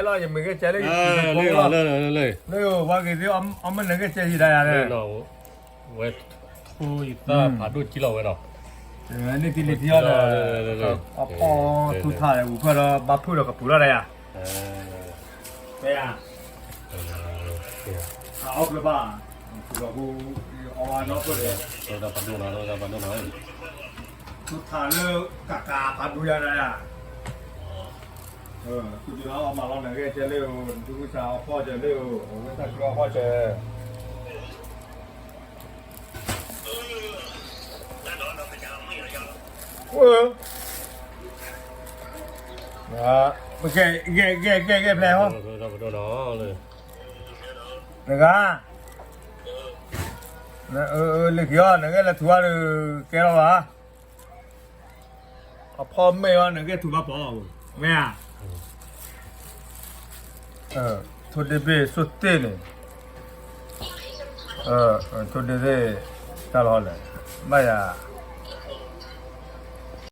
လီၤ ယမ့ၢ်ဂဲၤကဲလၢယထံၣ်ဖိလီၤ, လၢပှၤဂ့ၤသ့ၣ် အမ့ၢ်နဂဲၤကဲဟံၣ်ဒၣ်ယၤန့ၣ်, ဝဲထိယသးဖးဒိၣ်ကံလီၤဝဲနီၤ, န့ၢ်သံလံထံအီၤဒီး, အဖီထူထါဒီး ဝူၤဖၢၣ်ဒီး ဘၣ်ဖုၣ်ဒီးကပူၤထီၣ်ဒၣ်ယၤ, ဖဲယၤ, အီၣ်ကျၢၤဘၣ်, ပူၤဒီးပူၤ, အီၣ်ဝဲနီၢ်ခိၣ်ဒီး, ထူထါလၢကကးဖးဒိၣ်ယၤဒၣ်ယၤ သုကလီၤအီၣ်မးလီၤ နဂဲၤကဲလၢဧိၤ, နသုကစၢ်အီၣ်ဖီၣ်ကဲလၢဧိၤ, အဝဲတၢ်ကျိအီၣ်ဖီၣ်ကဲ, အိၣ်ဧၢ, ဂဲၤ ဂဲၤ ဂဲၤ ဂဲၤဖျဲၣ်ဟီ, တဂၤ, လၢခံအီၤ နဂဲၤလၢထူဝါဒီး ကဲထီၣ်ဘၣ် အဖီမ့ၢ်အီၤ နဂဲၤထူဘၣ်ပီၤ, မ့ၢ်ဧါ, ထိၣ်ဒ့ဘ့ၣ်ဆိၣ်တ့ၢ်န့ၣ်, ထိၣ်ဒ့ဘ့ၣ် တၢ်လီၤလဲၣ်, ဘၣ်ယၤ